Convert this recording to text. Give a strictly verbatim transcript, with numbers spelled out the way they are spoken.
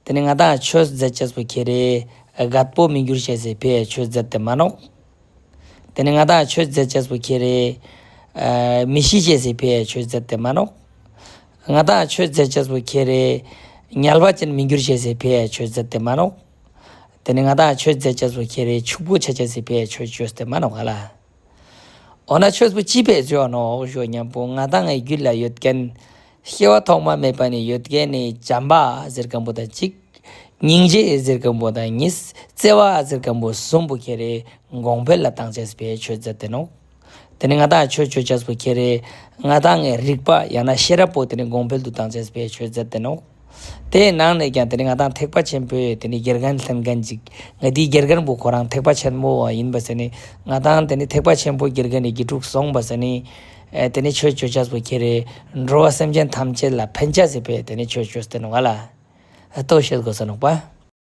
ཏེ་ནེ་ང་དང་ཆོས་ཛད་ཅེས་པོ་ཁྱེ་རེ་རྒད་པོ་མི་གྱུར་ཅེས་སི་ཕིའ་ཆོས་ཛད་དེ་མ་ནོག། ཏེ་ནེ་ང་དང་ཆོས་ཛད་ཅེས་པོ་ཁྱེ་རེ་མི་ཤི་ཅེས་སི་ཕིའ་ཆོས་ཛད་དེ་མ་ནོག། ང་དང་ཆོས་ཛད་ཅེས་པོ་ཁྱེ་རེ་ཉལ་བ་ཅན་མི་གྱུར་ཅེས་སི་ཕིའ་ཆོས་ཛད་དེ་མ་ནོག། ཏེ་ནེ་ང་དང་ཆོས་ཛད་ཅེས་པོ་ཁྱེ་རེ་ཕྱུག་པོ་ཆ་ཅེས་སི་ཕིའ་ཆོས་ཅོས་ཏེ་མ་ནོག་ག་ལ། འོ་ན་ཆོས་པོ་ཅི་ཕིའ་ཅོ་ནོག་ཞུ་ཉམ་པོ་ང་དང་ངི་རྒྱུད་ལ་ཡོད་ཁན་སྐྱེ་བ་ཐོག་མ་མེད་པ་ནེ་ཡོད་ཁན་ནི་བྱམས་པ་ཟེར་ཁན་པོ་དང་གཅིག། སྙིང་རྗེ་ཟེར་ཁན་པོ་དང་གཉིས། བརྩེ་བ་ཟེར་ཁན་པོ་གསུམ་པོ་ཁྱེ་རེ་གོང་འཕེལ་ལ་ཏང་ཅེས་སི་ཕིའ་ཆོས་ཛད་དེ་ནོག། ཏེ་ནེ་ང་དང་ཆོས་ཅོ་ཅེས་པོ་ཁྱེ་རེ་ང་དང་ངི་རིག་པ་ཡང་ན་ཤེས་རབ་པོ་ཏེ་ནེ་གོང་འཕེལ་དུ་ཏང་ཅེས་སི་ཕིའ་ཆོས་ཛད་དེ་ནོག། ཏེའི་ནང་ནེ་ཀྱང་ཏེ་ནེ་ང་དང་ཐེག་པ་ཆེན་པོའི་ཏེ་ནེ་དགེ་རྒན་ལྷན་ཁན་ཅིག། ང་ཏིའི་དགེ་རྒན་པོ་ཁོ་རང་ཐེག་པ་ཆེན་པོ་བ་ཨིན་པ་ཟེར་ནེ་ང་དང་ཏེ་ནེ་ཐེག་པ་ཆེན་པོ་དགེ་རྒན་ནི་དགེ་ཕྲུག་སོང་པ་ཟེར་ནེ་ཨེ་ཏེ་ནེ་ཆོས་ཅོ་ཅེས་པོ་ཁྱེ་རེ་འགྲོ་བ་སེམས་ཅན་ཐམས་ཅད་ལ་ཕན་ཅེས་སི་ཕིའ་ཏེ་ནེ་ཆོས་ཅོས་ཏེ་ནོག་ག་ལ། ལྟོས་ཤེས་དགོས་ས་ནོག་པ།